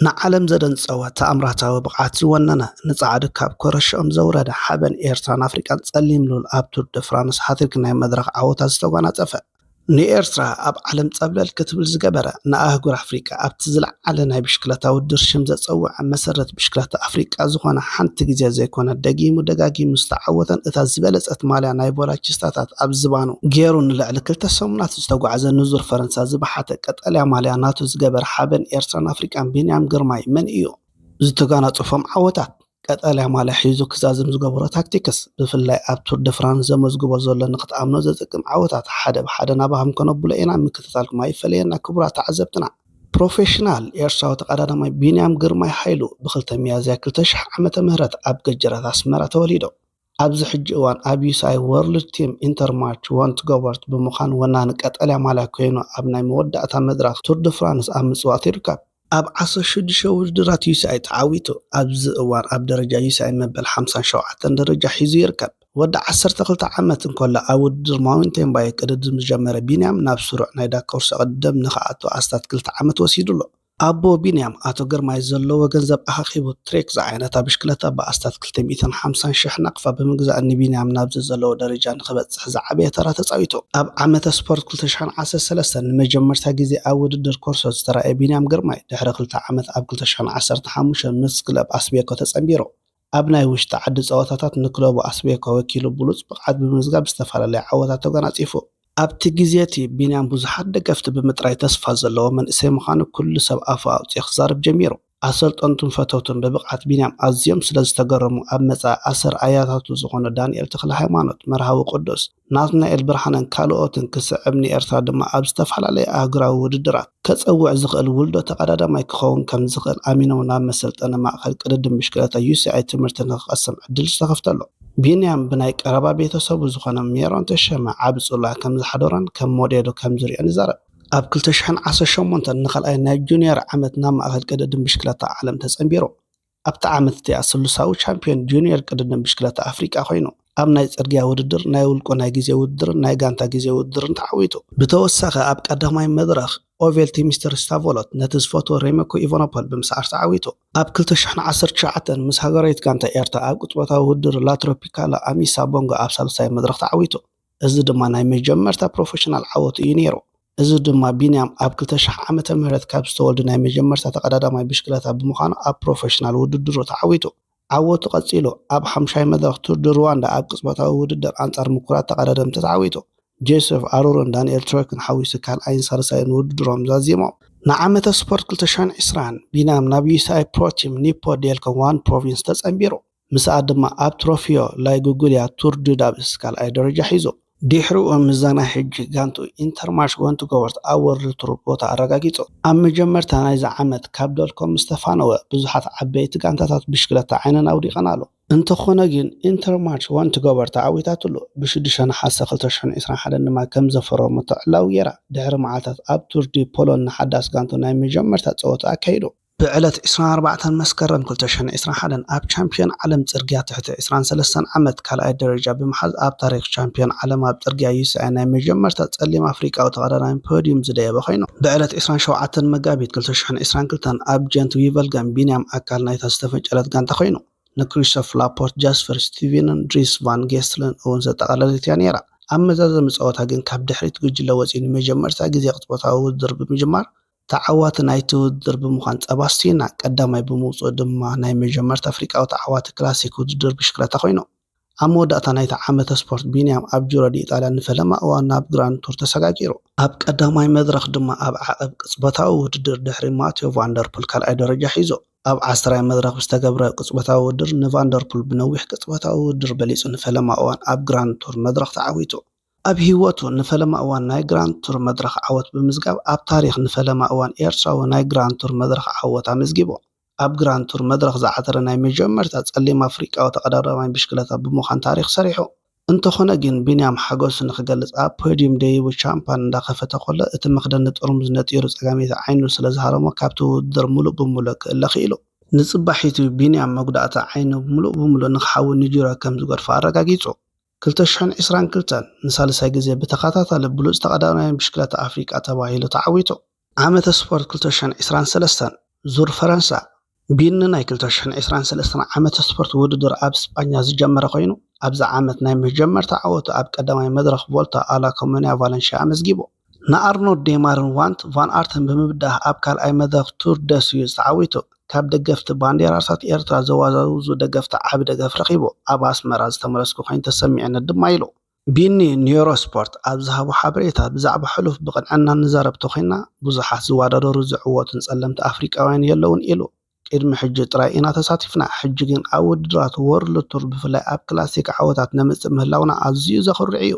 ንዓለም ዘደንጸወ ተኣምራታዊ ብቕዓት ዝወነነ፣ ንጻዕዱ ካብ ኮረሻኦም ዘውረደ ሓበን ኤርትራን ኣፍሪቃን ጸሊም ሉል ኣብ ቱር ደ ፍራንስ ሃትሪክ ናይ መድረኽ ዓወታት ዝተጓናጸፈ፣ ንኤርትራ ኣብ ዓለም ጸብለል ክትብል ዝገበረ፣ ንኣህጉር ኣፍሪቃ ኣብቲ ዝለዓለ ናይ ብሽክለታ ውድድር ሽም ዘጸውዐ፣ መሰረት ብሽክለታ ኣፍሪቃ ዝኾነ፣ ሓንቲ ግዜ ዘይኮነ ደጊሙ ደጋጊሙ ዝተዓወተን እታ ዝበለጸት ማልያ ናይ ቮላቺስታታት ኣብ ዝባኑ ገይሩ ንልዕሊ ክልተ ሰሙናት ዝተጓዕዘ፣ ንዙር ፈረንሳ ዝበሓተ ቀጠልያ ማልያ ናቱ ዝገበረ ሓበን ኤርትራን ኣፍሪቃን ቢንያም ግርማይ መን እዩ? ዝተጓናጸፎም ዓወታት፣ ቀጠልያ ማልያ ሒዙ ክዛዝም ዝገበሮ ታክቲክስ፣ ብፍላይ ኣብ ቱር ደ ፍራንስ ዘመዝግቦ ዘሎ ንክትኣምኖ ዘጸግም ዓወታት፣ ሓደ ብሓደ ናባኹም ከነብሎ ኢና። ምክትታልኩም ኣይፈለየና ክቡራት ተዓዘብትና። ፕሮፌሽናል ኤርትራዊ ተቐዳዳማይ ቢንያም ግርማይ ሃይሉ ብክልተ ሚያዝያ ክልተ ሽሕ ዓመተ ምህረት ኣብ ገጀራት ኣስመራ ተወሊዱ። ኣብዚ ሕጂ እዋን ኣብ ዩ ሲ ኣይ ወርልድ ቲም ኢንተርማርች ዋን ቱ ጎበርት ብምዃን ወናኒ ቀጠልያ ማልያ ኮይኑ ኣብ ናይ መወዳእታ መድረኽ ቱር ደ ፍራንስ ኣብ ምጽዋት ይርከብ። ኣብ ዓሰርተ ሽዱሽተ ውድድራት ዩ ሲ ኣይ ተዓዊቱ። ኣብዚ እዋን ኣብ ደረጃ ዩ ሲ ኣይ መበል ሓምሳን ሸውዓተን ደረጃ ሒዙ ይርከብ። ወዲ ዓሰርተ ክልተ ዓመት እንከሎ ኣብ ውድድር ማውንቴን ባይክ ቅድድም ዝጀመረ ቢንያም ናብ ስሩዕ ናይ ዳካ ኩርሲ ቅድድም ንኽኣቱ ኣስታት ክልተ ዓመት ወሲዱ ኣሎ። ኣቦ ቢንያም ኣቶ ግርማይ ዘለዎ ገንዘብ ኣኻኺቡ ትሬክ ዝዓይነታ ብሽክለታ ብኣስታት ክልተ ሚእትን ሓምሳን ሽሕ ናቕፋ ብምግዛእ ንቢንያም ናብዚ ዘለዎ ደረጃ ንኽበጽሕ ዝዓበየ ተራ ተጻዊቱ። ኣብ ዓመተ ስፖርት ክልተ ሽሕን ዓሰርተ ሰለስተን ንመጀመርታ ግዜ ኣብ ውድድር ኮርሶ ዝተራእየ ቢንያም ግርማይ ድሕሪ ክልተ ዓመት ኣብ ክልተ ሽሕን ዓሰርተ ሓሙሽተን ምስ ክለብ ኣስቤኮ ተጸንቢሩ። ኣብ ናይ ውሽጢ ዓዲ ጸወታታት ንክለቡ ኣስቤኮ ወኪሉ ብሉጽ ብቕዓት ብምምዝጋብ ዝተፈላለየ ዓወታት ተጎናጺፉ። ኣብቲ ግዜ እቲ ቢንያም ብዙሓት ደገፍቲ ብምጥራይ ተስፋ ዘለዎ መንእሰይ ምዃኑ ኩሉ ሰብ ኣፉ ኣውጺኡ ክዛረብ ጀሚሩ። ኣሰልጠንቱን ፈተውቱን ብብቕዓት ቢንያም ኣዝዮም ስለ ዝተገረሙ ኣብ መጻኢ ኣሰር ኣያታቱ ዝኾኑ ዳንኤል ተኽለሃይማኖት፣ መርሃዊ ቅዱስ፣ ናትናኤል ብርሃነን ካልኦትን ክስዕብ ንኤርትራ ድማ ኣብ ዝተፈላለየ ኣህጉራዊ ውድድራት ከጸውዕ ዝኽእል ውልዶ ተቐዳዳማይ ክኸውን ከም ዝኽእል ኣሚኖም ናብ መሰልጠኒ ማእከል ቅድድም ብሽክለታ ዩ ሲ ኣይ ትምህርቲ ንኽቐስም ዕድል ዝተኸፍተሉ። ቢንያም ብናይ ቀረባ ቤተሰቡ ዝኾነ ሜሮን ተሸመ ዓቢ ጽልዋ ከም ዝሓደሮን ከም ሞዴሉ ከም ዝርእዮን ይዛረብ። ኣብ ክልተ ሽሕን ዓሰርተ ሸሞንተን ንኻልኣይ ናይ ጁንየር ዓመት ናብ ማእከል ቅድድም ብሽክለታ ዓለም ተጸንቢሩ። ኣብቲ ዓመት እቲኣ ስሉሳዊ ቻምፒዮን ጁንየር ቅድድም ብሽክለታ ኣፍሪቃ ኮይኑ፣ ኣብ ናይ ጽርግያ ውድድር፣ ናይ ውልቁ ናይ ግዜ ውድድርን ናይ ጋንታ ግዜ ውድድርን ተዓዊቱ። ብተወሳኺ ኣብ ቀዳማይ መድረኽ ኦቬልቲ ሚስተር ስታቮሎት ነቲ ዝፈትዎ ሬሜኮ ኢቫኖፖል ብምስዓር ተዓዊቱ። ኣብ ክልተ ሽሕን ዓሰርተ ትሽዓተን ምስ ሃገራዊት ጋንታ ኤርትራ ኣብ ቅጽበታዊ ውድድር ላትሮፒካላ ኣሚሳ ቦንጎ ኣብ ሳልሳይ መድረኽ ተዓዊቱ። እዚ ድማ ናይ መጀመርታ ፕሮፌሽናል ዓወቱ እዩ ነይሩ። እዚ ድማ ቢንያም ኣብ ክልተ ሽሕ ዓመተ ምህረት ካብ ዝተወልዱ ናይ መጀመርታ ተቐዳዳማይ ብሽክለታ ብምዃኑ ኣብ ፕሮፌሽናል ውድድሩ ተዓዊቱ። ዓወቱ ቀጺሉ ኣብ ሓምሻይ መድረኽ ቱር ድ ሩዋንዳ ኣብ ቅጽበታዊ ውድድር ኣንጻር ምኩራት ተቐዳደምቲ ተዓዊቱ። ጄሰፍ ኣሩርን ዳንኤል ትሮክን ሓዊሱ ካልኣይን ሳልሳይን ውድድሮም ዛዚሞም። ንዓመተ ስፖርት ክልተ ሽሕን ዕስራን ቢንያም ናብ ዩ ሲ ኣይ ፕሮ ቲም ኒፖ ዴልኮ ዋን ፕሮቪንስ ተጸንቢሩ። ምስኣ ድማ ኣብ ትሮፊዮ ላይ ጉጉልያ ቱር ዱ ዳብስ ካልኣይ ደረጃ ሒዙ። ድሕሪኡ ምስዛ ናይ ሕጂ ጋንቱ ኢንተርማርሽ ወንቱ ጎበርት ኣብ ወርልድ ቱር ቦታ ኣረጋጊጹ። ኣብ መጀመርታ ናይዚ ዓመት ካብ ዶልኮ ምስ ተፋነወ ብዙሓት ዓበይቲ ጋንታታት ብሽክለታ ዓይነን ኣውዲቐናሉ። እንተኾነ ግን ኢንተርማርሽ ወንቱ ጎበርት ተዓዊታትሉ። ብሽዱሽተ ነሓሰ ክልተ ሽሕን ዕስራን ሓደን ድማ ከም ዘፈረመቶ ዕላዊ ገይራ። ድሕሪ መዓልታት ኣብ ቱር ዲ ፖሎን ንሓዳስ ጋንቱ ናይ መጀመርታ ጸወታ ኣካይዱ። ብዕለት ዕስራን ኣርባዕተን መስከረም ክልተ ሽሕን ዕስራን ሓደን ኣብ ቻምፒዮን ዓለም ጽርግያ ትሕቲ ዕስራን ሰለስተን ዓመት ካልኣይ ደረጃ ብምሓዝ ኣብ ታሪኽ ቻምፒዮን ዓለም ኣብ ጽርግያ ዩ ሲ ኣይ ናይ መጀመርታ ጸሊም ኣፍሪቃዊ ተቐዳዳሚ ፖዲዩም ዝደየበ ኮይኑ። ብዕለት ዕስራን ሸውዓተን መጋቢት ክልተ ሽሕን ዕስራን ክልተን ኣብ ጀንት ዊቨልገን ቢንያም ኣካል ናይታ ዝተፈንጨለት ጋንታ ኮይኑ። ንክሪስቶፍ ላፖርት፣ ጃስፐር ስቲቪንን ድሪስ ቫን ጌስትልን እውን ዘጠቓለለት እያ ነይራ። ኣብ መዛዘሚ ጸወታ ግን ካብ ድሕሪት ጉጅለ ወጺኡ ንመጀመርታ ግዜ ቅጽበታዊ ውድድር ብምጅማር ተዓዋቲ ናይቲ ውድድር ብምዃን ጸባ ኣስቲና ቀዳማይ ብምውጽኡ ድማ ናይ መጀመርታ ኣፍሪቃዊ ተዓዋቲ ክላሲክ ውድድር ብሽክለታ ኮይኑ። ኣብ መወዳእታ ናይቲ ዓመተ ስፖርት ቢንያም ኣብ ጂሮ ዲ ኢጣልያ ንፈለማ እዋን ናብ ግራንድ ቱር ተሰጋጊሩ። ኣብ ቀዳማይ መድረኽ ድማ ኣብ ዓቐብ ቅጽበታዊ ውድድር ድሕሪ ማቴዮ ቫንደርፑል ካልኣይ ደረጃ ሒዙ። ኣብ ዓስራይ መድረኽ ብዝተገብረ ቅጽበታዊ ውድድር ንቫንደርፑል ብነዊሕ ቅጽበታዊ ውድድር በሊጹ ንፈለማ እዋን ኣብ ግራንድ ቱር መድረኽ ተዓዊቱ። ኣብ ህይወቱ ንፈለማ እዋን ናይ ግራንድ ቱር መድረኽ ዓወት ብምዝጋብ ኣብ ታሪኽ ንፈለማ እዋን ኤርትራዊ ናይ ግራንድ ቱር መድረኽ ዓወት ኣመዝጊቡ። ኣብ ግራንድ ቱር መድረኽ ዝዓተረ ናይ መጀመርታ ጸሊም ኣፍሪቃዊ ተቐዳዳማይ ብሽክለታ ብምዃን ታሪኽ ሰሪሑ። እንተኾነ ግን ቢንያም ሓጎሱ ንኽገልጽ ኣብ ፖዲዩም ደይቡ ሻምፓን እንዳኸፈተ ከሎ እቲ መኽደኒ ጥርሙዝ ነጢሩ ጸጋመይቲ ዓይኑ ስለ ዝሃረሞ ካብቲ ውድድር ምሉእ ብምሉእ ክእለ ክኢሉ። ንጽባሒቱ ቢንያም መጉዳእቲ ዓይኑ ምሉእ ብምሉእ ንኽሓዊ ንጂሮ ከም ዝገድፎ ኣረጋጊጹ። ክልተ ሽሕን ዕስራን ክልተን ንሳልሳይ ግዜ ብተኸታታሊ ብሉጽ ተቐዳዳማይ ብሽክለታ ኣፍሪቃ ተባሂሉ ተዓዊቱ። ዓመተ ስፖርት ክልተ ሽሕን ዕስራን ሰለስተን ዙር ፈረንሳ። ቢኒ ናይ ክልተ ሽሕን ዕስራን ሰለስተን ዓመተ ስፖርት ውድድር ኣብ ስጳኛ ዝጀመረ ኮይኑ፣ ኣብዚ ዓመት ናይ መጀመርታ ዓወቱ ኣብ ቀዳማይ መድረኽ ቮልታ ኣላ ኮሙንያ ቫለንሽያ ኣመዝጊቡ። ንኣርኖልድ ዴማርን ዋንት ቫን ኣርተን ብምብዳህ ኣብ ካልኣይ መድረኽ ቱር ደ ስዊዝ ተዓዊቱ። ካብ ደገፍቲ ባንዴራታት ኤርትራ ዘዋዛውዙ ደገፍቲ ዓቢ ደገፍ ረኺቡ። ኣብ ኣስመራ ዝተመለስኩ ኮይኑ ተሰሚዕኒ ድማ ኢሉ። ቢኒ ንዩሮስፖርት ኣብ ዝሃቦ ሓበሬታ፣ ብዛዕባ ሕሉፍ ብቕንዕና ንዛረብ ተኾይንና፣ ብዙሓት ዝወዳደሩ ዝዕወቱን ጸለምቲ ኣፍሪቃውያን የለውን ኢሉ። ቅድሚ ሕጂ ጥራይ ኢና ተሳቲፍና፣ ሕጂ ግን ኣብ ውድድራት ወርልድ ቱር ብፍላይ ኣብ ክላሲክ ዓወታት ነምጽእ ምህላውና ኣዝዩ ዘኹርዕ እዩ።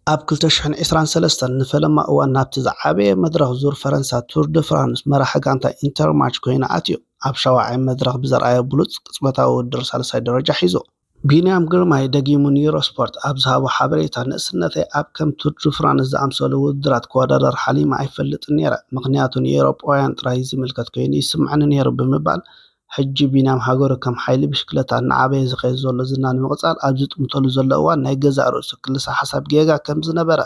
ኣብ ክልተ ሽሕን ዕስራን ሰለስተን ንፈለማ እዋን ናብቲ ዝዓበየ መድረኽ ዙር ፈረንሳ ቱር ድ ፍራንስ መራሒ ጋንታ ኢንተርማርች ኮይኑ ኣትዩ። ኣብ ሻውዓይ መድረኽ ብዘርኣዮ ብሉጽ ቅጽበታዊ ውድድር ሳልሳይ ደረጃ ሒዙ። ቢንያም ግርማይ ደጊሙ ንዩሮስፖርት ኣብ ዝሃቦ ሓበሬታ፣ ንእስነተይ ኣብ ከም ቱር ድ ፍራንስ ዝኣምሰሉ ውድድራት ክወዳደር ሓሊመ ኣይፈልጥን ነይረ፣ ምኽንያቱ ንኤውሮጳውያን ጥራይ ዝምልከት ኮይኑ ይስምዐኒ ነይሩ ብምባል፣ ሕጂ ቢንያም ሃገሩ ከም ሓይሊ ብሽክለታ እናዓበየ ዝኸይድ ዘሎ ዝና ንምቕጻል ኣብ ዝጥምተሉ ዘሎ እዋን ናይ ገዛእ ርእሱ ክልሰ ሓሳብ ጌጋ ከም ዝነበረ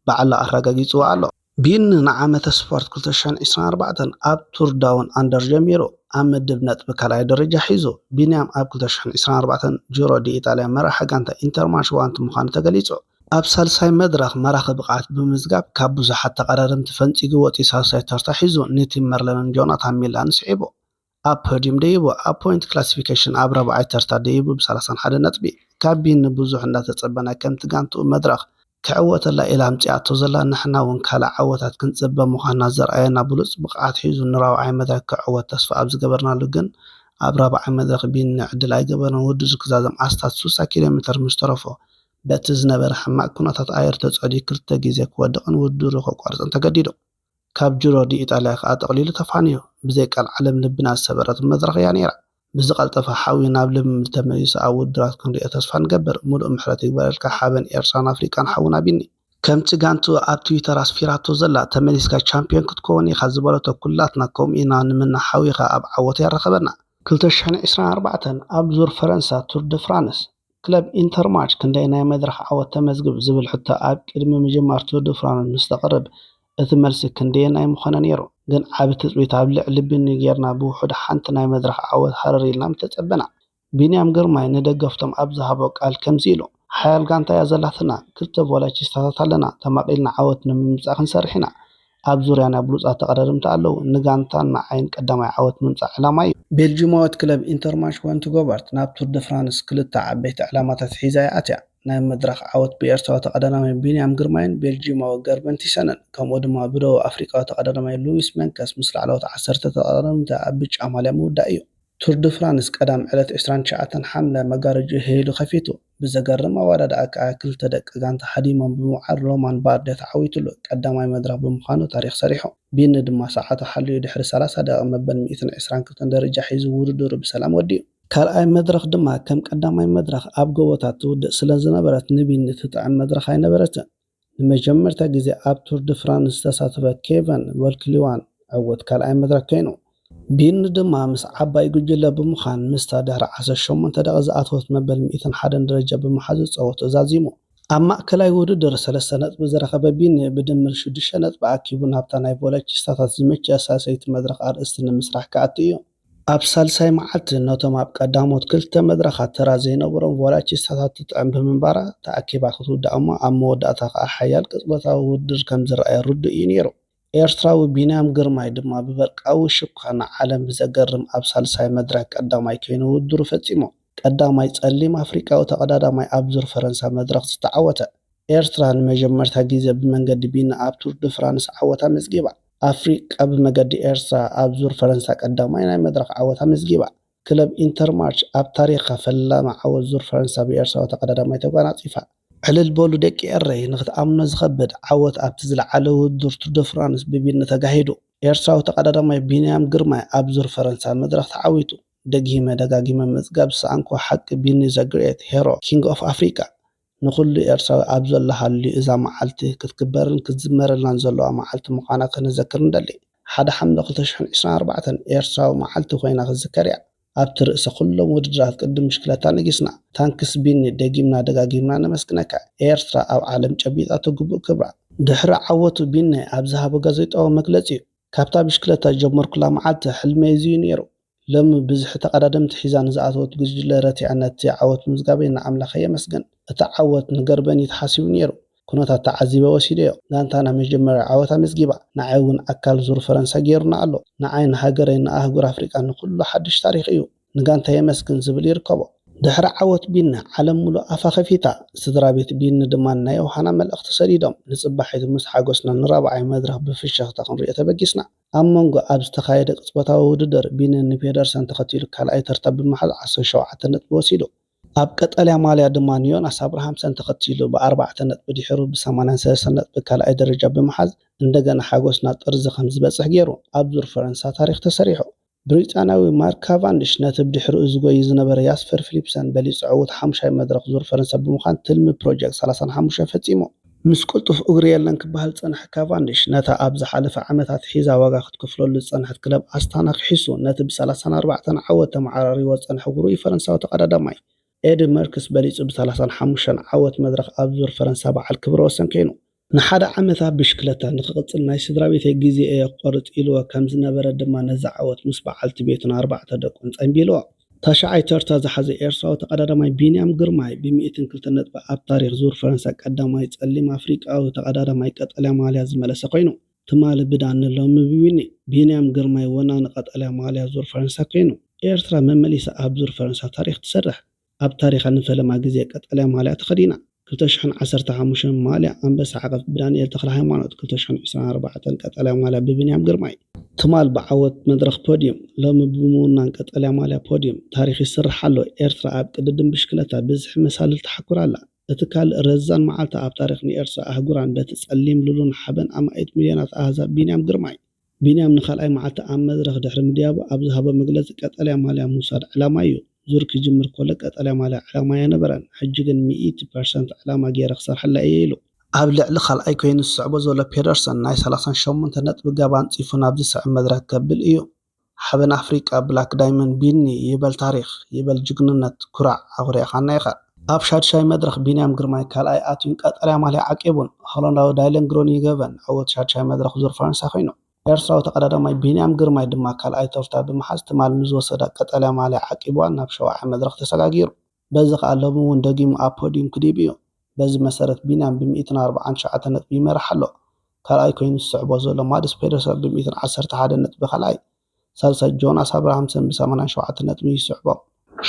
ባዕሉ ኣረጋጊጽዎ ኣሎ። ቢኒ ንዓመተ ስፖርት ክልተ ሽሕን ዕስራን ኣርባዕተን ኣብ ቱር ዳውን ኣንደር ጀሚሩ ኣብ ምድብ ነጥቢ ካልኣይ ደረጃ ሒዙ። ቢንያም ኣብ ክልተ ሽሕን ዕስራን ኣርባዕተን ጂሮ ዲ ኢጣልያ መራሒ ጋንታ ኢንተርማርሽ ዋንቲ ምዃኑ ተገሊጹ። ኣብ ሳልሳይ መድረኽ መራኺ ብቕዓት ብምዝጋብ ካብ ብዙሓት ተቐዳደምቲ ፈንጺጉ ወጺኡ ሳልሳይ ተርታ ሒዙ ንቲም መርለንን ጆናታን ሚላን ስዒቡ። ኣብ ፖድዩም ደይቡ፣ ኣብ ፖይንት ክላሲፊኬሽን ኣብ ራብዓይ ተርታ ደይቡ ብ ሰላሳን ሓደን ነጥቢ። ካብ ቢኒ ብዙሕ እንዳተጸበና፣ ከምቲ ጋንትኡ መድረኽ ክዕወተላ ኢላ ኣምጺኣቶ ዘላ፣ ንሕና እውን ካልእ ዓወታት ክንጽበ ምዃንና ዘርኣየና ብሉጽ ብቕዓት ሒዙ ንራብዓይ መድረኽ ክዕወት ተስፋ ኣብ ዝገበርናሉ ግን ኣብ ራብዓይ መድረኽ ቢኒ ዕድል ኣይገበረን። ውድድር ክዛዘም ኣስታት ስሳ ኪሎ ሜተር ምስ ተረፎ በቲ ዝነበረ ሕማቕ ኩነታት ኣየር ተጸልዩ ክልተ ግዜ ክወድቕን ውድድሩ ከቋርጽን ተገዲዱ። ካብ ጁሮ ዲ ኢጣልያ ከኣ ጠቕሊሉ ተፋንዩ፣ ብዘይ ቀልዓለም ልብና ዝሰበረት መድረኽ እያ ነይራ። ብዝቐልጠፈ ሓውዩ ናብ ልምምድ ተመሊሱ ኣብ ውድድራት ክንሪኦ ተስፋ ንገብር። ምሉእ ምሕረት ይግበረልካ ሓበን ኤርትራን ኣፍሪቃን ሓውና ቢኒ። ከምቲ ጋንትኡ ኣብ ትዊተር ኣስፊራቶ ዘላ፣ ተመሊስካ ቻምፕዮን ክትከውን ኢኻ ዝበለቶ ኩላትና ከምኡ ኢና ንምነ፣ ሓውኻ ኣብ ዓወት የራኸበና። ክልተ ሽሕን ዕስራን ኣርባዕተን ኣብ ዙር ፈረንሳ ቱር ድ ፍራንስ ክለብ ኢንተርማርች ክንደየናይ መድረኽ ዓወት ተመዝግብ ዝብል ሕቶ ኣብ ቅድሚ ምጅማር ቱር ድ ፍራንስ ምስ ተቕርብ፣ እቲ መልሲ ክንደየናይ ምኾነ ነይሩ። ግን ዓቢ ትጽቢት ኣብ ልዕሊ ቢኒ ጌርና ብውሑድ ሓንቲ ናይ መድረኽ ዓወት ሃረር ኢልና ምተጸበና። ቢንያም ግርማይ ንደገፍቶም ኣብ ዝሃቦ ቃል ከምዚ ኢሉ፣ ሓያል ጋንታ እያ ዘላትና፣ ክልተ ቮላቺስታታት ኣለና፣ ተማቒልና ዓወት ንምምጻእ ክንሰርሕ ኢና። ኣብ ዙርያና ብሉጻት ተቐዳደምቲ ኣለዉ። ንጋንታን ንዓይን ቀዳማይ ዓወት ምምጻእ ዕላማ እዩ። ቤልጂማዊት ክለብ ኢንተርማርሽ ወንቲ ጎበርት ናብ ቱር ድ ፍራንስ ክልተ ዓበይቲ ዕላማታት ሒዛ እያ ኣትያ። ናይ መድረኽ ዓወት ብኤርትራዊ ተቐዳዳማይ ቢንያም ግርማይን ቤልጂማዊ ገርበን ቲሰንን፣ ከምኡ ድማ ብደቡብ ኣፍሪቃዊ ተቐዳዳማይ ሉዊስ መንከስ ምስ ላዕለዎት ዓሰርተ ተቐዳደምቲ ኣብ ብጫ ማልያ ምውዳእ እዩ። ቱር ድ ፍራንስ ቀዳም ዕለት ዕስራን ትሽዓተን ሓምለ መጋረጅኡ ሄሉ ከፊቱ። ብዘገርም ኣወዳድኣ ከኣ ክልተ ደቂ ጋንታ ሃዲሞም ብምውዓል ሮማን ባርድያ ተዓዊትሉ። ቀዳማይ መድረኽ ብምዃኑ ታሪኽ ሰሪሑ። ቢኒ ድማ ሰዓቱ ሓልዩ ድሕሪ ሰላሳ ደቂቕ መበል ሚእትን ዕስራን ክልተን ደረጃ ሒዙ ውድድሩ ብሰላም ወዲኡ። ካልኣይ መድረኽ ድማ ከም ቀዳማይ መድረኽ ኣብ ጎቦታት ትውድእ ስለ ዝነበረት ንቢኒ ትጥዕም መድረኽ ኣይነበረትን። ንመጀመርታ ግዜ ኣብ ቱር ድ ፍራንስ ዝተሳተፈ ኬቨን ቮልክሊዋን ዕዉት ካልኣይ መድረኽ ኮይኑ። ቢኒ ድማ ምስ ዓባይ ጉጅለ ብምዃን ምስታ ድሕሪ ዓሰርተ ሸሞንተ ደቂቕ ዝኣተወት መበል ሚእትን ሓደን ደረጃ ብምሓዝ ጸወትኡ ዛዚሙ። ኣብ ማእከላይ ውድድር ሰለስተ ነጥቢ ዝረኸበ ቢኒ ብድምር ሽዱሽተ ነጥቢ ኣኪቡ ናብታ ናይ ቮላቺስታታት ዝምችኣ ሳልሰይቲ መድረኽ ኣርእስቲ ንምስራሕ ክኣቱ እዩ። ኣብ ሳልሳይ መዓልቲ ነቶም ኣብ ቀዳሞት ክልተ መድረኻት ተራ ዘይነበሮም ቮላቺስታታት ትጥዕም ብምንባራ ተኣኪባ ክትውዳእ እሞ ኣብ መወዳእታ ከኣ ሓያል ቅጽበታዊ ውድድር ከም ዝረኣየ ርዱእ እዩ ነይሩ። ኤርትራዊ ቢንያም ግርማይ ድማ ብበርቃዊ ሽኳን ንዓለም ብዘገርም ኣብ ሳልሳይ መድረኽ ቀዳማይ ኮይኑ ውድድሩ ፈጺሙ። ቀዳማይ ጸሊም ኣፍሪቃዊ ተቐዳዳማይ ኣብ ዙር ፈረንሳ መድረኽ ዝተዓወተ። ኤርትራ ንመጀመርታ ግዜ ብመንገዲ ቢኒ ኣብ ቱር ድ ፍራንስ ዓወት ኣመዝጊባ። ኣፍሪቃ ብመገዲ ኤርትራ ኣብ ዙር ፈረንሳ ቀዳማይ ናይ መድረኽ ዓወት ኣመዝጊባ። ክለብ ኢንተርማርች ኣብ ታሪኻ ፈላሚ ዓወት ዙር ፈረንሳ ብኤርትራዊ ተቐዳዳማይ ተጓናጺፋ። ዕልል በሉ ደቂ ኤረይ፣ ንኽትኣምኖ ዝኸብድ ዓወት ኣብቲ ዝለዓለ ውድድር ቱር ደ ፍራንስ ብቢኒ ተጋሂዱ። ኤርትራዊ ተቐዳዳማይ ቢንያም ግርማይ ኣብ ዙር ፈረንሳ መድረኽ ተዓዊቱ። ደጊመ ደጋጊመ ምጽጋብ ዝሰኣንኩዎ ሓቂ ቢኒ ዘ ግሬት ሄሮ ኪንግ ኦፍ ኣፍሪቃ ንኹሉ ኤርትራዊ ኣብ ዘለሃሉ እዛ መዓልቲ ክትክበርን ክትዝመረልናን ዘለዋ መዓልቲ ምዃና ከነዘክር ንደሊ። ሓደ ሓምለ ክልተ ሽሕን ዕስራን ኣርባዕተን ኤርትራዊ መዓልቲ ኮይና ክትዝከር እያ። ኣብቲ ርእሰ ኩሎም ውድድራት ቅድም ብሽክለታ ነጊስና። ታንክስ ቢኒ፣ ደጊምና ደጋጊምና ነመስግነካ። ኤርትራ ኣብ ዓለም ጨቢጣቶ ግቡእ ክብራ። ድሕሪ ዓወቱ ቢኒ ኣብ ዝሃቦ ጋዜጣዊ መግለጺ፣ ካብታ ብሽክለታ ዝጀመርኩላ መዓልቲ ሕልመይ እዚ እዩ ነይሩ። ሎሚ ብዝሒ ተቐዳደምቲ ሒዛ ንዝኣተወት ጉጅለ ረቲዐ ነቲ ዓወት ምምዝጋበይ ንኣምላኸ የመስግን። እቲ ዓወት ንገርበን እዩ ተሓሲቡ ነይሩ። ኩነታት ተዓዚበ ወሲደዮ። ጋንታና መጀመርያ ዓወት ኣመዝጊባ። ንዓይ እውን ኣካል ዙር ፈረንሳ ገይሩና ኣሎ። ንዓይ፣ ንሃገረይ፣ ንኣህጉር ኣፍሪቃ ንኹሉ ሓድሽ ታሪኽ እዩ። ንጋንታ የመስግን ዝብል ይርከቦ። ድሕሪ ዓወት ቢኒ ዓለም ሙሉእ ኣፋ ከፊታ። ስድራ ቤት ቢኒ ድማ ናይ ዮሃና መልእኽቲ ሰዲዶም። ንጽባሒቱ ምስ ሓጎስና ንራብዓይ መድረኽ ብፍሽኽታ ክንሪኦ ተበጊስና። ኣብ መንጎ ኣብ ዝተኻየደ ቅጽበታዊ ውድድር ቢኒ ንፔደርሰን ተኸቲሉ ካልኣይ ተርታ ብምሓዝ ዓሰርተ ሸውዓተ ነጥቢ ወሲዱ። ኣብ ቀጠልያ ማልያ ድማ ንዮናስ ኣብርሃምሰን ተኸቲሉ ብኣርባዕተ ነጥቢ ድሒሩ ብሰማንያን ሰለስተን ነጥቢ ካልኣይ ደረጃ ብምሓዝ እንደገና ሓጎስና ጥርዚ ከም ዝበጽሕ ገይሩ። ኣብ ዙር ፈረንሳ ታሪኽ ተሰሪሑ። ብሪጣንያዊ ማርክ ካቫንዲሽ ነቲ ብድሕሪኡ ዝጎዪ ዝነበረ ያስፐር ፊሊፕሰን በሊጹ ዕዉት ሓሙሻይ መድረኽ ዙር ፈረንሳ ብምዃን ትልሚ ፕሮጀክት ሰላሳን ሓሙሽተን ፈጺሙ። ምስ ቅልጡፍ እግሪ የለን ክበሃል ዝጸንሐ ካቫንዲሽ ነታ ኣብ ዝሓለፈ ዓመታት ሒዛ ዋጋ ክትከፍለሉ ዝጸንሐት ክለብ ኣስታና ክሒሱ ነቲ ብሰላሳን ኣርባዕተን ዓወት ተመዓራሪዎ ዝጸንሐ ውሩይ ፈረንሳዊ ተቐዳዳማይ ኤዲ መርክስ በሊጹ ብሰላሳን ሓሙሽተን ዓወት መድረኽ ኣብ ዙር ፈረንሳ በዓል ክብረ ወሰን ኮይኑ። ንሓደ ዓመት ኣብ ብሽክለታ ንኽቕጽል ናይ ስድራ ቤተይ ግዜ እየ ክቖርጽ ኢልዎ ከም ዝነበረ ድማ ነዚ ዓወት ምስ በዓልቲ ቤቱን ኣርባዕተ ደቁን ጸንቢልዎ። ታሽዓይ ተርታ ዝሓዘ ኤርትራዊ ተቐዳዳማይ ቢንያም ግርማይ ብሚእትን ክልተን ነጥቢ ኣብ ታሪኽ ዙር ፈረንሳ ቀዳማይ ጸሊም ኣፍሪቃዊ ተቐዳዳማይ ቀጠልያ ማልያ ዝመለሰ ኮይኑ፣ ትማሊ ብዳኒ ሎሚ ብቢኒ። ቢንያም ግርማይ ወናኒ ቀጠልያ ማልያ ዙር ፈረንሳ ኮይኑ፣ ኤርትራ መመሊሳ ኣብ ዙር ፈረንሳ ታሪኽ ትሰርሕ። ኣብ ታሪኻ ንፈለማ ግዜ ቀጠልያ ማልያ ተኸዲና። ክልተ ሽሕን ዓሰርተ ሓሙሽተን ማልያ ኣንበሳ ዓቐብ ብዳንኤል ተኽለሃይማኖት፣ ክልተ ሽሕን ዕስራን ኣርባዕተን ቀጠልያ ማልያ ብብንያም ግርማይ። ትማል ብዓወት መድረኽ ፖድዩም፣ ሎሚ ብምውናን ቀጠልያ ማልያ ፖድዩም ታሪኽ ይስራሕ ኣሎ። ኤርትራ ኣብ ቅድድም ብሽክለታ ብዝሒ መሳልል ተሓኩራ ኣላ። እቲ ካልእ ረዛን መዓልቲ ኣብ ታሪኽ ንኤርትራ ኣህጉራን በቲ ጸሊም ሉሉን ሓበን ኣማኢት ሚልዮናት ኣህዛብ ቢንያም ግርማይ። ቢንያም ንኻልኣይ መዓልቲ ኣብ መድረኽ ድሕሪ ምድያቡ ኣብ ዝሃቦ መግለጺ ቀጠልያ ማልያ ምውሳድ ዕላማይ እዩ። ዙር ክጅምር ከሎ ቀጠልያ ማልያ ዕላማይ ኣይነበረን። ሕጂ ግን ሚእቲ ፐርሰንት ዕላማ ገይረ ክሰርሐላ እየ ኢሉ። ኣብ ልዕሊ ካልኣይ ኮይኑ ዝስዕቦ ዘሎ ፔደርሰን ናይ ሰላሳን ሸሞንተ ነጥቢ ጋብ ኣንጺፉ ናብ ዝስዕብ መድረኽ ከብል እዩ። ሓበን ኣፍሪቃ ብላክ ዳይመንድ ቢኒ ይበል ታሪኽ፣ ይበል ጅግንነት፣ ኩራዕ ኣኹሪዕኻና ኢኻ። ኣብ ሻድሻይ መድረኽ ቢንያም ግርማይ ካልኣይ ኣትዩን ቀጠልያ ማልያ ዓቂቡን። ሆላንዳዊ ዳይለን ግሮኒገቨን ዕዉት ሻድሻይ መድረኽ ዙር ፈረንሳ ኮይኑ። ኤርትራዊ ተቐዳዳማይ ቢንያም ግርማይ ድማ ካልኣይ ተርታ ብምሓዝ ትማል ንዝወሰዳ ቀጠልያ ማልያ ዓቂብዋን ናብ ሸውዓይ መድረኽ ተሰጋጊሩ። በዚ ከኣ ሎሚ እውን ደጊሙ ኣብ ፖድዩም ክድይብ እዩ። በዚ መሰረት ቢንያም ብሚእትን ኣርባዓን ትሽዓተ ነጥቢ ይመርሕ ኣሎ። ካልኣይ ኮይኑ ዝስዕቦ ዘሎ ማድስ ፔደርሰን ብሚእትን ዓሰርተ ሓደ ነጥቢ ካልኣይ፣ ሳልሳይ ጆናስ ኣብርሃምሰን ብሰማንያን ሸውዓተ ነጥቢ ይስዕቦ።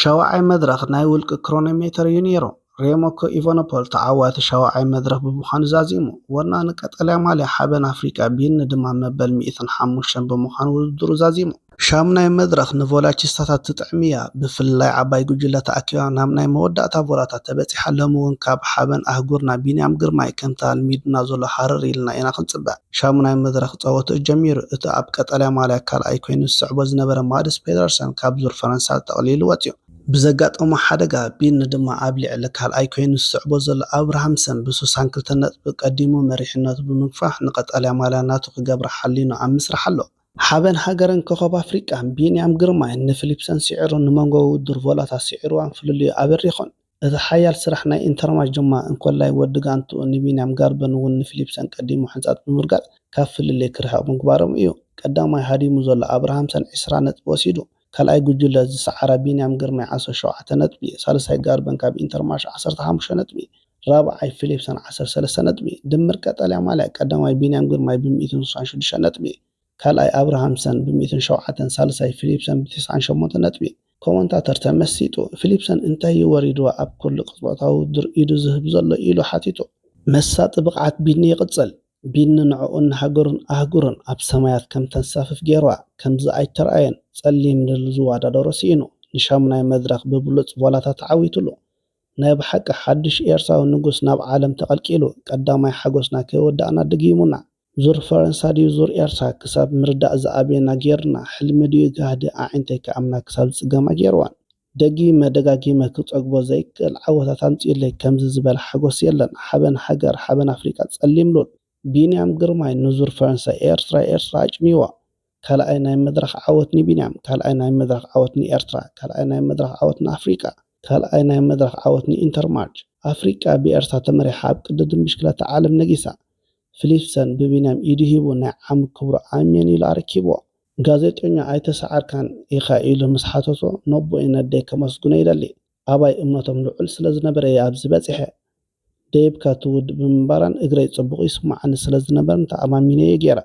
ሻውዓይ መድረኽ ናይ ውልቂ ክሮኖሜተር እዩ ነይሩ። ሬሞኮ ኢቫኖፖል ተዓዋቲ ሻውዓይ መድረኽ ብምዃኑ ዛዚሙ። ወናኒ ቀጠልያ ማልያ ሓበን ኣፍሪቃ ቢኒ ድማ መበል ሚእትን ሓሙሽተን ብምዃኑ ውድድሩ ዛዚሙ። ሻሙናይ መድረኽ ንቮላቺስታታት ትጥዕም እያ። ብፍላይ ዓባይ ጉጅለ ተኣኪባ ናብ ናይ መወዳእታ ቮላታት ተበጺሓ። ሎሚ እውን ካብ ሓበን ኣህጉርና ቢንያም ግርማይ ከምቲ ኣልሚዱና ዘሎ ሃረር ኢልና ኢና ክንጽበ። ሻሙናይ መድረኽ ጸወትኡ ጀሚሩ። እቲ ኣብ ቀጠልያ ማልያ ካልኣይ ኮይኑ ዝስዕቦ ዝነበረ ማድስ ፔደርሰን ካብ ዙር ፈረንሳ ጠቕሊሉ ወጺኡ። ብዘጋጠሞ ሓደጋ ቢኒ ድማ ኣብ ልዕሊ ካልኣይ ኮይኑ ዝስዕቦ ዘሎ ኣብርሃምሰን ብስሳን ክልተ ነጥቢ ቀዲሙ መሪሕነቱ ብምግፋሕ ንቀጠልያ ማልያ ናቱ ክገብራ ሓሊኑ ኣብ ምስራሕ ኣሎ። ሓበን ሃገርን ኮኸብ ኣፍሪቃን ቢንያም ግርማይ ንፊሊፕሰን ስዒሩ ንመንጎ ውድድር ቮላታት ስዒርዋን ፍልልዩ ኣበሪኹን። እቲ ሓያል ስራሕ ናይ ኢንተርማች ድማ እንኮላይ ወዲ ጋንትኡ ንቢንያም ጋርበን እውን ንፊሊፕሰን ቀዲሙ ሕንጻጽ ብምርጋጽ ካብ ፍልልይ ክርሕቕ ምግባሮም እዩ። ቀዳማይ ሃዲሙ ዘሎ ኣብርሃምሰን ዕስራ ነጥቢ ወሲዱ፣ ካልኣይ ጉጅለ ዝሰዓራ ቢንያም ግርማይ ዓሰርተ ሸውዓተ ነጥቢ፣ ሳልሳይ ጋርበን ካብ ኢንተርማች ዓሰርተ ሓሙሽተ ነጥቢ፣ ራብዓይ ፊሊፕሰን ዓሰርተ ሰለስተ ነጥቢ፣ ድምር ቀጠልያ ማልያ ቀዳማይ ቢንያም ግርማይ ብሚእትን ስሳን ሽዱሽተ ነጥቢ፣ ካልኣይ ኣብርሃምሰን ብሚእትን ሸውዓተን፣ ሳልሳይ ፊሊፕሰን ብተስዓን ሸሞንተ ነጥቢ። ኮመንታተር ተመሲጡ፣ ፊሊፕሰን እንታይ እዩ ወሪድዋ ኣብ ኩሉ ቅጽበታዊ ውድድር ኢዱ ዝህብ ዘሎ ኢሉ ሓቲቱ። መሳጢ ብቕዓት ቢኒ ይቕጽል። ቢኒ ንዕኡን ንሃገሩን ኣህጉርን ኣብ ሰማያት ከም ተንሳፍፍ ገይርዋ። ከምዚ ኣይተራእየን። ጸሊም ንዝወዳደሮ ስኢኑ። ንሻሙናይ መድረኽ ብብሉጽ ቮላታት ተዓዊትሉ። ናይ ብሓቂ ሓድሽ ኤርትራዊ ንጉስ ናብ ዓለም ተቐልቂሉ። ቀዳማይ ሓጎስና ከይወዳእና ድጊሙና። ዙር ፈረንሳ ድዩ ዙር ኤርትራ ክሳብ ምርዳእ ዝኣበየና ጌርና። ሕልሚ ድዩ ጋህዲ ኣዒንተይ ክኣምና ክሳብ ዝጽገማ ጌርዋን። ደጊመ ደጋጊመ ክጸግቦ ዘይክእል ዓወታት ኣምጺኡለይ። ከምዚ ዝበለ ሓጎስ የለን። ሓበን ሃገር፣ ሓበን ኣፍሪቃ ጸሊም ሉል። ቢንያም ግርማይ ንዙር ፈረንሳ ኤርትራ ኤርትራ ኣጭንይዋ። ካልኣይ ናይ መድረኽ ዓወት ንቢንያም፣ ካልኣይ ናይ መድረኽ ዓወት ንኤርትራ፣ ካልኣይ ናይ መድረኽ ዓወት ንኣፍሪቃ፣ ካልኣይ ናይ መድረኽ ዓወት ንኢንተርማርች። ኣፍሪቃ ብኤርትራ ተመሪሓ ኣብ ቅድድም ብሽክለታ ዓለም ነጊሳ። ፊሊፕሰን ብቢንያም ኢዱ ሂቡ ናይ ዓሚ ክብሩ ኣሜን ኢሉ ኣረኪብዎ። ጋዜጠኛ ኣይተሰዓርካን ኢኻ ኢሉ ምስ ሓተቶ፣ ነቦይ ነደይ ከመስግኖ ይደሊ። ኣባይ እምነቶም ልዑል ስለ ዝነበረ እየ ኣብዚ በጺሐ። ደይብካ ትውድ ብምንባራን እግረይ ጽቡቕ ይስማዓኒ ስለ ዝነበርን ተኣማሚነ እየ ገይረ።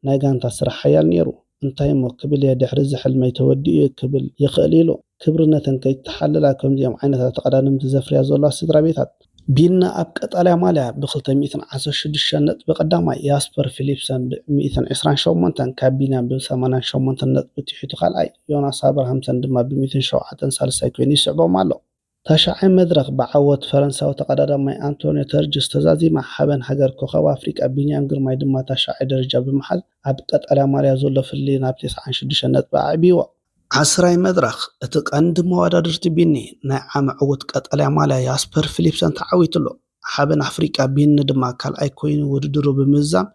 ናይ ጋንታ ስራሕ ሓያል ነይሩ። እንታይ እሞ ክብል እየ ድሕሪ እዚ ሕልመይ ተወዲኡ እየ ክብል ይኽእል ኢሉ። ክብሪ ነተን ከይተሓለላ ከምዚኦም ዓይነታት ተቐዳደምቲ ዘፍርያ ዘለዋ ስድራ ቤታት። ቢና ኣብ ቀጠልያ ማልያ ብ ክልተ ሚእትን ዓሰርተ ሽዱሽተን ነጥቢ ቀዳማይ፣ ያስፐር ፊሊፕሰን ብ ሚእትን ዕስራን ሸሞንተን ካብ ቢንያም ብ ሰማንያን ሸሞንተን ነጥቢ ትሒቱ ካልኣይ፣ ዮናስ ኣብርሃምሰን ድማ ብ ሚእትን ሸውዓተን ሳልሳይ ኮይኑ ይስዕቦም ኣሎ። ታሽዓይ መድረኽ ብዓወት ፈረንሳዊ ተቐዳዳማይ ኣንቶንዮ ተርጅስ ተዛዚማ፣ ሓበን ሃገር ኮኸብ ኣፍሪቃ ቢንያም ግርማይ ድማ ታሽዓይ ደረጃ ብምሓዝ ኣብ ቀጠልያ ማልያ ዘሎ ፍልልይ ናብ ተስዓን ሽዱሽተን ነጥቢ ኣዕብይዎ። ዓስራይ መድረኽ፣ እቲ ቀንዲ መወዳድርቲ ቢኒ ናይ ዓሚ ዕዉት ቀጠልያ ማልያ ያስፐር ፊሊፕሰን ተዓዊትሉ። ሓበን ኣፍሪቃ ቢኒ ድማ ካልኣይ ኮይኑ ውድድሩ ብምዝዛም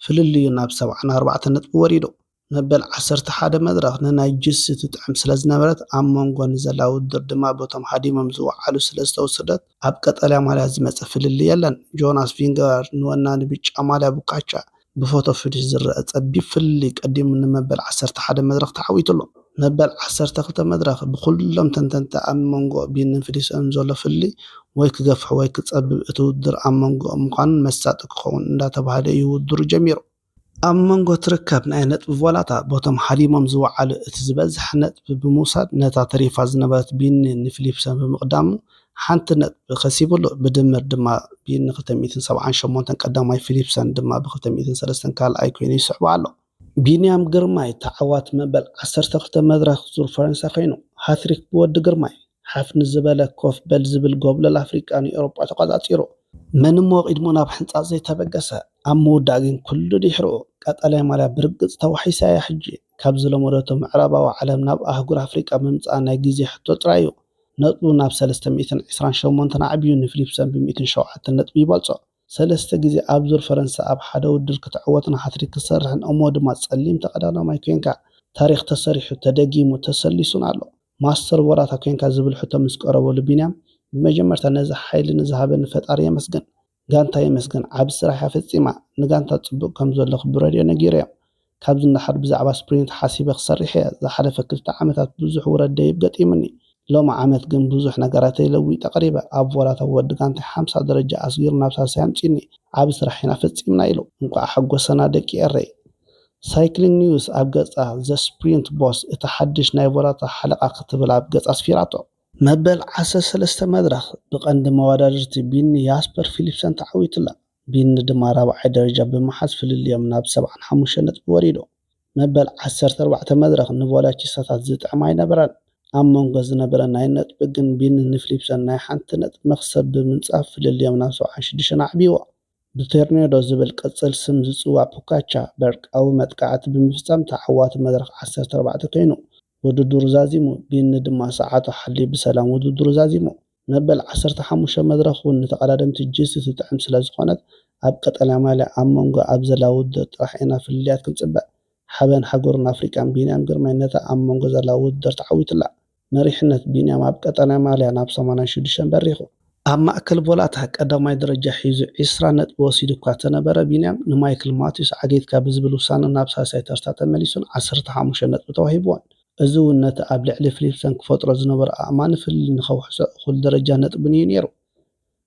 ፍልልዩ ናብ ሰብዓን ኣርባዕተን ነጥቢ ወሪዱ። መበል ዓሰርተ ሓደ መድረኽ ንናይ ጅስ ትጥዕም ስለ ዝነበረት ኣብ መንጎ ንዘላ ውድድር ድማ በቶም ሃዲሞም ዝወዓሉ ስለ ዝተወሰደት ኣብ ቀጠልያ ማልያ ዝመጸ ፍልልይ የለን። ጆናስ ቪንገጋርድ ንወናኒ ብጫ ማልያ ቡካቻ ብፎቶ ፊኒሽ ዝረአ ጸቢብ ፍልልይ ቀዲሙ ንመበል ዓሰርተ ሓደ መድረኽ ተዓዊትሉ። መበል ዓሰርተ ክልተ መድረኽ ብኹሎም ተንተንቲ ኣብ መንጎ ቢንን ፊሊፕሰንን ዘሎ ፍልልይ ወይ ክገፍሕ ወይ ክጸብብ እቲ ውድድር ኣብ መንጎኦም ምዃኑን መሳጢ ክኸውን እንዳተባህለ እዩ ውድድሩ ጀሚሩ። ኣብ መንጎ ትርከብ ናይ ነጥቢ ቮላታ ቦቶም ሃዲሞም ዝወዓሉ እቲ ዝበዝሐ ነጥቢ ብምውሳድ ነታ ተሪፋ ዝነበረት ቢኒ ንፊሊፕሰን ብምቕዳሙ ሓንቲ ነጥቢ ከሲብሉ፣ ብድምር ድማ ቢኒ ክልተ ሚእትን ሰብዓን ሸሞንተን ቀዳማይ፣ ፊሊፕሰን ድማ ብ ክልተ ሚእትን ሰለስተን ካልኣይ ኮይኑ ይስዕቦ ኣሎ። ቢንያም ግርማይ ተዓዋቲ መበል ዓሰርተ ክልተ መድረኽ ዙር ፈረንሳ ኮይኑ፣ ሃትሪክ ብወዲ ግርማይ፣ ሓፍ ንዝበለ ኮፍ በል ዝብል ጎብለል ኣፍሪቃ ንኤውሮጳ ተቋጻጺሩ። መን እሞ ቅድሙ ናብ ሕንጻጽ ዘይተበገሰ፣ ኣብ ምውዳእ ግን ኩሉ ድሕርኡ። ቀጠልያ ማልያ ብርግጽ ተዋሒሳ እያ ሕጂ። ካብ ዝለመደቶ ምዕራባዊ ዓለም ናብ ኣህጉር ኣፍሪቃ ምምጻኣ ናይ ግዜ ሕቶ ጥራይ እዩ። ነጥቡ ናብ ሰለስተ ሚእትን ዕስራን ሸሞንተን ኣዕብዩ ንፊሊፕሰን ብ ሚእትን ሸውዓተን ነጥቢ ይበልጾ። ሰለስተ ግዜ ኣብ ዙር ፈረንሳ ኣብ ሓደ ውድድር ክትዕወትን ሃትሪክ ክትሰርሕን እሞ ድማ ጸሊም ተቐዳዳማይ ኮይንካ ታሪኽ ተሰሪሑ ተደጊሙ ተሰሊሱን ኣሎ። ማስተር ቮላታ ኮይንካ ዝብል ሕቶ ምስ ቀረበሉ ቢንያም ብመጀመርታ ነዚ ሓይሊ ንዝሃበኒ ፈጣሪ የመስግን። ጋንታ የመስግን ዓቢ ስራሕ እያ ፈጺማ። ንጋንታ ጽቡቕ ከም ዘለኹ ብረድዮ ነጊረዮም። ካብዚ ንደሓር ብዛዕባ ስፕሪንት ሓሲበ ክሰርሕ እየ። ዝሓለፈ ክልተ ዓመታት ብዙሕ ውረድ ደይብ ገጢሙኒ። ሎሚ ዓመት ግን ብዙሕ ነገራተይ ለዊጠ ቀሪበ። ኣብ ቮላታ ወዲ ጋንታይ ሓምሳ ደረጃ ኣስጊሩ ናብ ሳልሳይ ኣምጺኡኒ። ዓቢ ስራሕ ኢና ፈጺምና ኢሉ። እንቋዕ ሓጎሰና ደቂ ኤረይ። ሳይክሊንግ ኒውስ ኣብ ገጻ ዘ ስፕሪንት ቦስ እቲ ሓድሽ ናይ ቮላታ ሓለቓ ክትብል ኣብ ገጻ ኣስፊራቶ። መበል ዓሰርተ ሰለስተ መድረኽ ብቐንዲ መወዳድርቲ ቢኒ ያስፐር ፊሊፕሰን ተዓዊቱላ። ቢኒ ድማ ራብዓይ ደረጃ ብምሓዝ ፍልልዮም ናብ ሰብዓን ሓሙሽተን ነጥቢ ወሪዱ። መበል ዓሰርተ ኣርባዕተ መድረኽ ንቮላቺስታታት ዝጥዕም ኣይነበረን። ኣብ መንጎ ዝነበረ ናይ ነጥቢ ግን ቢኒ ንፊሊፕሰን ናይ ሓንቲ ነጥቢ መኽሰብ ብምንጻፍ ፍልልዮም ናብ ሰብዓን ሽዱሽተን ኣዕብይዎ። ብቶርኔዶ ዝብል ቅጽል ስም ዝጽዋዕ ፑካቻ በርቃዊ መጥቃዕቲ ብምፍጻም ተዓዋቲ መድረኽ ዓሰርተ ኣርባዕተ ኮይኑ ውድድሩ ዛዚሙ፣ ቢኒ ድማ ሰዓቱ ሓልዩ ብሰላም ውድድሩ ዛዚሙ። መበል ዓሰርተ ሓሙሽተ መድረኽ እውን ንተቐዳደምቲ ጅስ ትጥዕም ስለ ዝኾነት ኣብ ቀጠልያ ማልያ ኣብ መንጎ ኣብ ዘላ ውድድር ጥራሕ ኢና ፍልልያት ክንጽበ። ሓበን ሃገሩን ኣፍሪቃን ቢንያም ግርማይ ነታ ኣብ መንጎ ዘላ ውድድር ተዓዊቱላ። መሪሕነት ቢንያም ኣብ ቀጠልያ ማልያ ናብ ሰማንያን ሽዱሽተን በሪኹ። ኣብ ማእከል ቮላታ ቀዳማይ ደረጃ ሒዙ ዕስራ ነጥቢ ወሲዱ እኳ ተነበረ፣ ቢንያም ንማይክል ማቲዩስ ዓጊትካ ብዝብል ውሳነ ናብ ሳልሳይ ተርታ ተመሊሱን ዓሰርተ ሓሙሽተ ነጥቢ ተዋሂብዎን። እዚ እውን ነቲ ኣብ ልዕሊ ፊሊፕሰን ክፈጥሮ ዝነበሮ ኣእማኒ ፍልልይ ንኸውሕሶ እኹል ደረጃ ነጥብን እዩ ነይሩ።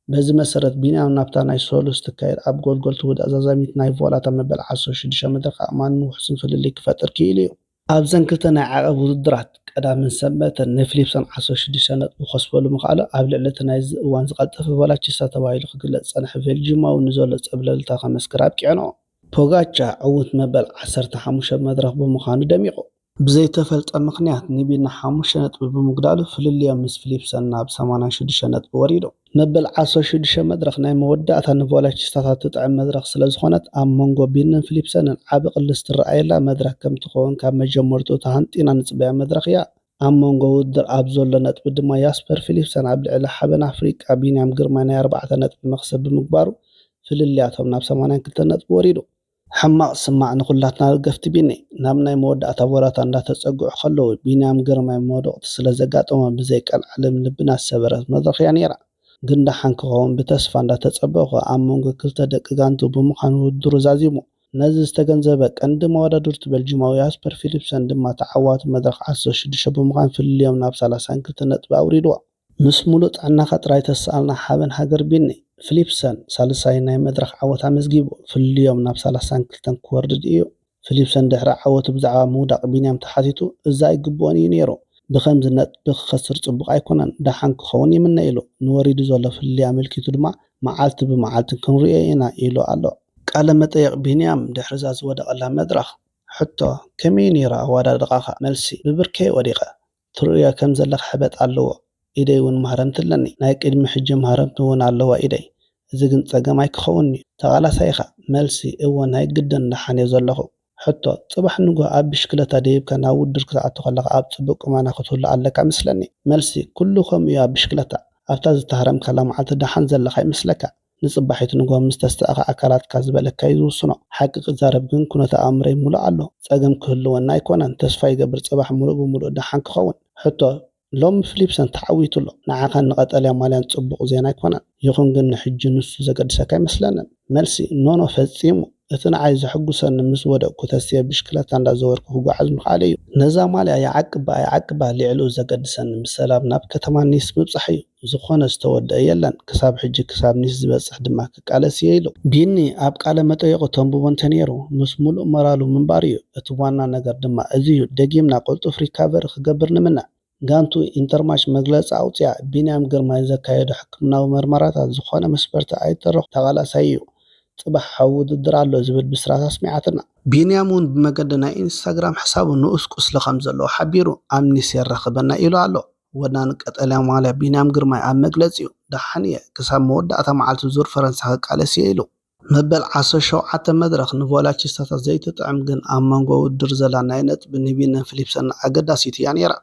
በዚ መሰረት ቢንያም ናብታ ናይ ሰሉስ ትካየድ ኣብ ጎልጎል ትውዳእ ዛዛሚት ናይ ቮላታ መበል ዓሰርተ ሽዱሽተ መድረኽ ኣእማንን ውሑስን ፍልልይ ክፈጥር ክኢሉ እዩ። ኣብዘን ክልተ ናይ ዓቐብ ውድድራት ቀዳምን ሰንበትን ንፊሊፕሰን ዓሰርተ ሽዱሽተ ነጥቢ ክኸስበሉ ምኽኣሉ ኣብ ልዕሊ እቲ ናይዚ እዋን ዝቐልጠፈ ቮላቺስታ ተባሂሉ ክግለጽ ዝጸንሐ ቤልጂማዊ ንዘሎ ጸብለልታ ከመስክር ኣብቂዕንኦ። ፖጋቻ ዕዉት መበል ዓሰርተ ሓሙሽተ መድረኽ ብምዃኑ ደሚቑ። ብዘይተፈልጠ ምኽንያት ንቢና ሓሙሽተ ነጥቢ ብምጉዳሉ ፍልልዮም ምስ ፊሊፕሰን ናብ ሰማንያን ሽዱሽተ ነጥቢ ወሪዱ። መበል ዓሰርተ ሽዱሽተ መድረኽ ናይ መወዳእታ ንቮላቺስታታት ትጥዕም መድረኽ ስለ ዝኾነት ኣብ መንጎ ቢንን ፊሊፕሰንን ዓቢ ቅልስ ትረኣየላ መድረኽ ከም ትኸውን ካብ መጀመርትኡ ተሃንጢና ንጽበያ መድረኽ እያ። ኣብ መንጎ ውድድር ኣብ ዘሎ ነጥቢ ድማ ያስፐር ፊሊፕሰን ኣብ ልዕሊ ሓበን ኣፍሪቃ ቢንያም ግርማይ ናይ ኣርባዕተ ነጥቢ መኽሰብ ብምግባሩ ፍልልያቶም ናብ ሰማንያን ክልተን ነጥቢ ወሪዱ። ሕማቕ ስማዕ ንኹላትና ደገፍቲ ቢኒ። ናብ ናይ መወዳእታ ቮላታ እንዳተጸግዑ ከለዉ፣ ቢንያም ግርማይ መውደቕቲ ስለ ዘጋጠሞ፣ ብዘይ ቀልዓለም ልብና ዝሰበረት መድረኽ እያ ነይራ። ግን ደሓን ክኸውን ብተስፋ እንዳተጸበኹ፣ ኣብ መንጎ ክልተ ደቂ ጋንቱ ብምዃን ውድድሩ ዛዚሙ። ነዚ ዝተገንዘበ ቀንዲ መወዳድርቱ ቤልጂማዊ ያስፐር ፊሊፕሰን ድማ ተዓዋቲ መድረኽ ዓሰርተ ሽዱሽተ ብምዃን ፍልልዮም ናብ ሰላሳን ክልተ ነጥቢ ኣውሪድዎ። ምስ ሙሉእ ጥዕናኻ ጥራይ ተስኣልና ሓበን ሃገር ቢኒ። ፊሊፕሰን ሳልሳይ ናይ መድረኽ ዓወት ኣመዝጊቡ፣ ፍልልዮም ናብ ሰላሳን ክልተን ክወርድ እዩ። ፊሊፕሰን ድሕሪ ዓወቱ ብዛዕባ ምውዳቕ ቢንያም ተሓቲቱ፣ እዚ ኣይግብኦን እዩ ነይሩ። ብኸምዚ ነጥቢ ክኸስር ጽቡቕ ኣይኮነን፣ ደሓን ክኸውን ይምነ ኢሉ፣ ንወሪዱ ዘሎ ፍልልይ ኣመልኪቱ ድማ መዓልቲ ብመዓልቲ ክንርእዮ ኢና ኢሉ ኣሎ። ቃለ መጠይቕ ቢንያም ድሕሪ እዛ ዝወደቐላ መድረኽ። ሕቶ፣ ከመይ ነይሩ ኣወዳድቓኻ? መልሲ፣ ብብርከይ ወዲቐ። ትርእዮ ከም ዘለኻ ሕበጥ ኣለዎ። ኢደይ እውን ማህረምቲ ኣለኒ። ናይ ቅድሚ ሕጂ ማህረምቲ እውን ኣለዋ ኢደይ። እዚ ግን ጸገም ኣይክኸውንን'ዩ። ተቓላሳይ ኢኻ። መልሲ፣ እወ ናይ ግድን ደሓን እየ ዘለኹ። ሕቶ፣ ጽባሕ ንግሆ ኣብ ብሽክለታ ደይብካ ናብ ውድድር ክትኣቱ ከለኻ ኣብ ጽቡቕ ቁመና ክትህሉ ኣለካ መስለኒ። መልሲ፣ ኩሉ ከምኡ እዩ ኣብ ብሽክለታ። ኣብታ ዝተሃረምካላ መዓልቲ ደሓን ዘለኻ ይመስለካ። ንጽባሒቱ ንግሆ ምስ ተስተኣኻ ኣካላትካ ዝበለካ እዩ ዝውስኖ። ሓቂ ክዛረብ ግን ኩነተ ኣእምሮይ ምሉእ ኣሎ። ጸገም ክህልወና ኣይኮነን። ተስፋ ይገብር ጽባሕ ምሉእ ብምሉእ ደሓን ክኸውን። ሕቶ፣ ሎሚ ፊሊፕሰን ተዓዊቱ ኣሎ። ንዓኻን ንቐጠልያ ማልያን ጽቡቕ ዜና ኣይኮነን። ይኹን ግን ንሕጂ ንሱ ዘገድሰካ ኣይመስለንን። መልሲ፣ ኖኖ ፈጺሙ። እቲ ንዓይ ዘሐጉሰኒ ምስ ወደቕኩ ተስየ ብሽክለታ እንዳዘወርኩ ክጓዓዝ ምኽኣለይ እዩ። ነዛ ማልያ ይዓቅባ ኣይዓቅባ ልዕሊኡ ዘገድሰኒ ምስ ሰላም ናብ ከተማ ኒስ ምብጻሕ እዩ። ዝኾነ ዝተወደአ የለን። ክሳብ ሕጂ ክሳብ ኒስ ዝበጽሕ ድማ ክቃለስ እየ ኢሉ። ቢኒ ኣብ ቃለ መጠይቑ ተንብቦ እንተነይሩ ምስ ሙሉእ ሞራሉ ምንባር እዩ። እቲ ዋና ነገር ድማ እዚ እዩ። ደጊምና ቅልጡፍ ሪካቨሪ ክገብር ንምነ። ጋንቱ ኢንተርማች መግለጺ ኣውጺኣ፣ ቢንያም ግርማይ ዘካየዶ ሕክምናዊ መርመራታት ዝኾነ መስፈርቲ ኣይተረኹ፣ ተቓላሳይ እዩ። ጽባሕ ሓዊ ውድድር ኣሎ ዝብል ብስራት ኣስሚዓትና። ቢንያም እውን ብመገዲ ናይ ኢንስታግራም ሕሳቡ ንኡስ ቁስሊ ከም ዘለዎ ሓቢሩ፣ ኣብ ኒስ የራኽበና ኢሉ ኣሎ። ወናኒ ቀጠልያ ማልያ ቢንያም ግርማይ ኣብ መግለጺኡ፣ ደሓን እየ፣ ክሳብ መወዳእታ መዓልቲ ዙር ፈረንሳ ክቃለስ እየ ኢሉ። መበል ዓሰርተ ሸውዓተ መድረኽ ንቮላቺስታታት ዘይትጥዕም ግን ኣብ መንጎ ውድድር ዘላ ናይ ነጥቢ ንቢንን ፊሊፕሰን ኣገዳሲት እያ ነይራ።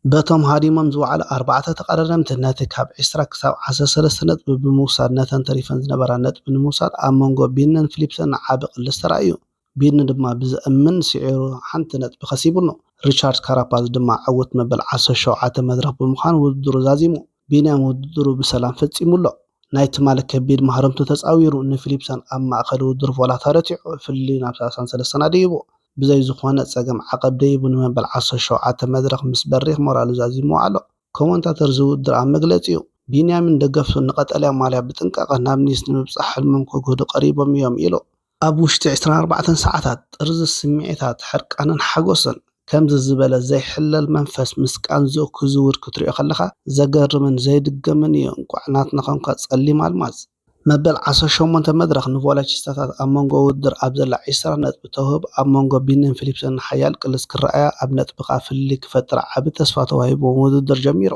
በቶም ሃዲሞም ዝወዓሉ ኣርባዕተ ተቐዳደምቲ ነቲ ካብ ዕስራ ክሳብ ዓሰርተ ሰለስተ ነጥቢ ብምውሳድ ነተን ተሪፈን ዝነበራ ነጥቢ ንምውሳድ ኣብ መንጎ ቢንን ፊሊፕሰን ዓቢ ቅልስ ተራእዩ። ቢኒ ድማ ብዘእምን ስዒሩ ሓንቲ ነጥቢ ከሲቡሉ። ሪቻርድ ካራፓዝ ድማ ዕዉት መበል ዓሰርተ ሸውዓተ መድረኽ ብምዃን ውድድሩ ዛዚሙ። ቢንያም ውድድሩ ብሰላም ፈጺሙ ኣሎ። ናይ ትማሊ ከቢድ ማህረምቱ ተጻዊሩ ንፊሊፕሰን ኣብ ማእከል ውድድር ቮላታ ረቲዑ ፍልልዩ ናብ ሰላሳን ሰለስተን ኣደይቡ። ብዘይ ዝኾነ ጸገም ዓቐብ ደይቡ ንመበል ዓሰርተ ሸውዓተ መድረኽ ምስ በሪኽ ሞራሉ ዛዚምዎ ኣሎ። ኮመንታተር እዚ ውድድር ኣብ መግለጺኡ፣ ቢንያምን ደገፍቱን ንቐጠልያ ማልያ ብጥንቃቐ ናብ ኒስ ንምብጻሕ ሕልሞም ከግህዱ ቀሪቦም እዮም ኢሉ። ኣብ ውሽጢ ዕስራን ኣርባዕተን ሰዓታት ጥርዚ ስምዒታት ሕርቃንን ሓጎስን። ከምዚ ዝበለ ዘይሕለል መንፈስ ምስ ቃንዝኡ ክዝውር ክትሪኦ ከለኻ ዘገርምን ዘይድገምን እዩ። እንቋዕ ናትና ኾንካ ጸሊም ኣልማዝ። መበል ዓሰርተ ሸሞንተ መድረኽ ንቮላቺስታታት ኣብ መንጎ ውድድር ኣብ ዘላ ዕስራ ነጥቢ ተውህብ ኣብ መንጎ ቢንን ፊሊፕሰን ሓያል ቅልስ ክረኣያ ኣብ ነጥቢ ከኣ ፍልልይ ክፈጥር ዓቢ ተስፋ ተዋሂብዎም ውድድር ጀሚሩ።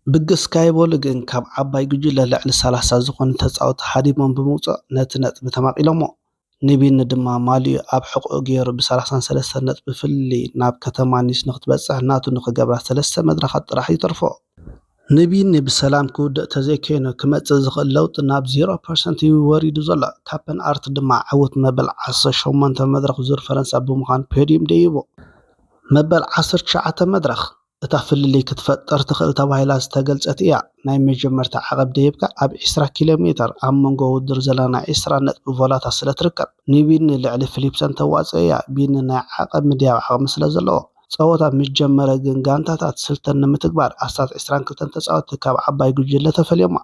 ብግስ ካይቦሉ ግን ካብ ዓባይ ጉጅለ ልዕሊ ሰላሳ ዝኾኑ ተጻወቲ ሃዲሞም ብምውጻእ ነቲ ነጥቢ ተማቒሎሞ። ንቢኒ ድማ ማልዩ ኣብ ሕቖኡ ገይሩ ብ ሰላሳን ሰለስተን ነጥቢ ፍልልይ ናብ ከተማ ኒስ ንክትበጽሕ ናቱ ንክገብራ ሰለስተ መድረኻት ጥራሕ ይተርፎ። ንቢኒ ብሰላም ክውድእ ተዘይኮይኑ ክመጽእ ዝኽእል ለውጢ ናብ ዜሮ ፐርሰንት እዩ ወሪዱ ዘሎ። ካፐን ኣርት ድማ ዕዉት መበል ዓሰርተ ሸሞንተ መድረኽ ዙር ፈረንሳ ብምዃን ፖድዩም ደይቡ። መበል ዓሰርተ ትሽዓተ መድረኽ እታ ፍልልይ ክትፈጥር ትኽእል ተባሂላ ዝተገልጸት እያ። ናይ መጀመርታ ዓቐብ ደይብካ ኣብ ዕስራ ኪሎ ሜተር ኣብ መንጎ ውድድር ዘለና ዕስራ ነጥቢ ቮላታ ስለ ትርከብ፣ ንቢኒ ልዕሊ ፊሊፕሰን ተዋጽኦ እያ። ቢኒ ናይ ዓቐብ ምድያብ ዓቕሚ ስለ ዘለዎ፣ ጸወታ ምስ ጀመረ ግን ጋንታታት ስልተን ንምትግባር ኣስታት ዕስራን ክልተን ተጻወትቲ ካብ ዓባይ ጉጅለ ተፈልዮማ።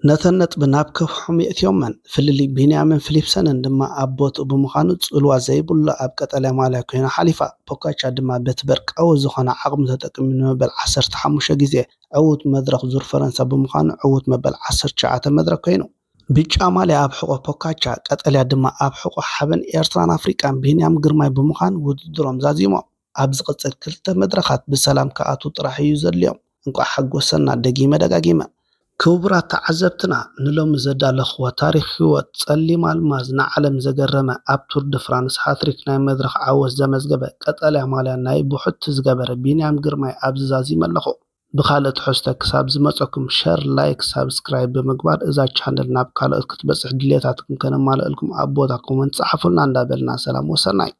ነተን ነጥቢ ናብ ከውሖም የእትዮመን። ፍልልይ ቢንያምን ፊሊፕሰንን ድማ ኣብ ቦትኡ ብምዃኑ ጽልዋ ዘይብሉ ኣብ ቀጠልያ ማልያ ኮይና ሓሊፋ። ፖካቻ ድማ በቲ በርቃዊ ዝኾነ ዓቕሙ ተጠቂሙ ንመበል ዓሰርተ ሓሙሽተ ግዜ ዕዉት መድረኽ ዙር ፈረንሳ ብምዃኑ ዕዉት መበል ዓሰርተ ትሽዓተ መድረኽ ኮይኑ። ብጫ ማልያ ኣብ ሕቖ ፖካቻ፣ ቀጠልያ ድማ ኣብ ሕቖ ሓበን ኤርትራን ኣፍሪቃን ቢንያም ግርማይ ብምዃን ውድድሮም ዛዚሞም። ኣብ ዝቕጽል ክልተ መድረኻት ብሰላም ክኣትዉ ጥራሕ እዩ ዘድልዮም። እንቋዕ ሓጎሰና ደጊመ ደጋጊመ። ክቡራት ተዓዘብትና፣ ንሎሚ ዘዳለኽዎ ታሪኽ ህይወት ጸሊም ኣልማዝ ንዓለም ዘገረመ ኣብ ቱር ደ ፍራንስ ሃትሪክ ናይ መድረኽ ዓወት ዘመዝገበ ቀጠልያ ማልያ ናይ ብሑቲ ዝገበረ ቢንያም ግርማይ ኣብዚ ዛዚመ ኣለኹ። ብኻልእ ትሕዝቶ ክሳብ ዝመጸኩም ሸር፣ ላይክ፣ ሳብስክራይብ ብምግባር እዛ ቻነል ናብ ካልኦት ክትበጽሕ ድሌታትኩም ከነማልአልኩም ኣብ ቦታ ኮመንት ጸሓፉልና እንዳበልና ሰላም ወሰናይ።